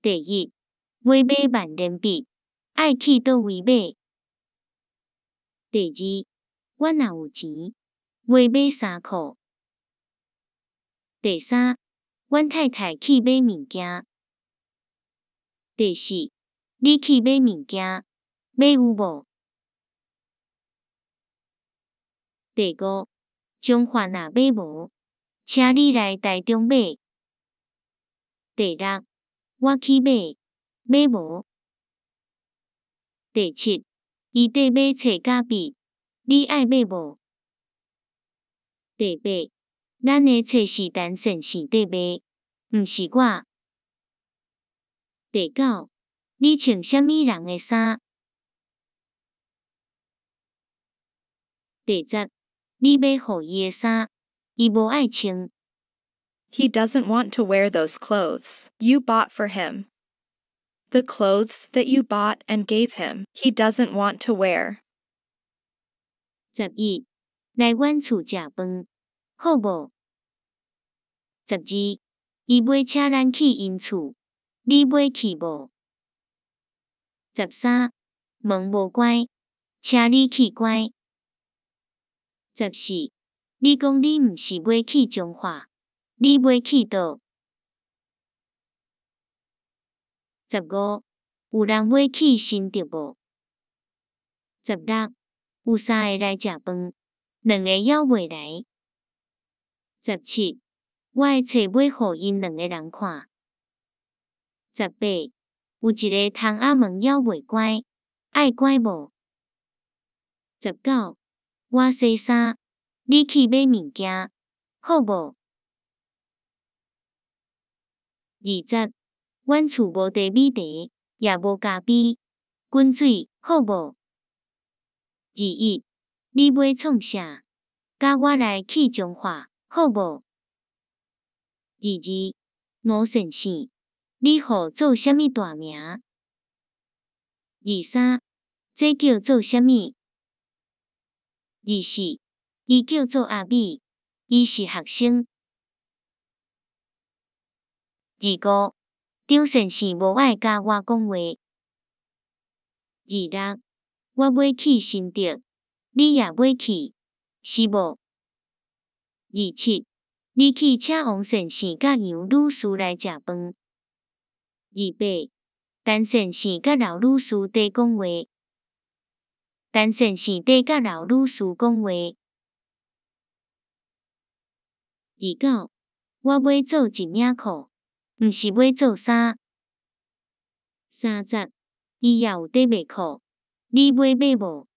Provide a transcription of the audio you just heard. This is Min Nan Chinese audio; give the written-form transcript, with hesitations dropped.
第一，欲買萬年筆，愛去佗位買？第二，阮若有錢，欲買衫褲。第三，阮太太去買物件。第四，你去買物件，買有無？第五，彰化若買無，請你來台中買。第六，我去買，買無？第七，伊綴買冊佮筆，你愛買無？第八，咱的冊是陳先生佇賣，毋是我。第九，你穿啥物人的衫？第十，你買予伊的衫，伊無愛穿。 He doesn't want to wear those clothes you bought for him. The clothes that you bought and gave him, he doesn't want to wear. 11，來阮厝食飯，好無？12，伊欲請咱去𪜶厝，你欲去無？13，門無關，請你去關。14，你講你毋是欲去彰化，你欲去佗？15，有人欲去新竹無？16，有三個來食飯，兩个猶未來。17，我的冊欲予𪜶兩个人看。18，有一个窗仔門猶未關，愛關無？19，我洗衫，你去買物件，好無？20，阮厝無茶米茶，也無咖啡，滾水好無？21，你欲創啥？佮我來去彰化，好無？22，吳先生，你予做啥物大名？23，這叫做啥物？24，伊叫做阿美，伊是學生。25，張先生無愛佮我講話。26，我欲去新竹，你也欲去，是無？27，你去請王先生佮楊女士來食飯。28，陳先生佮劉女士佇講話。陳先生佇佮劉女士講話。29，我欲做一領褲，毋是欲做衫。30，伊也有佇賣褲，你欲買無？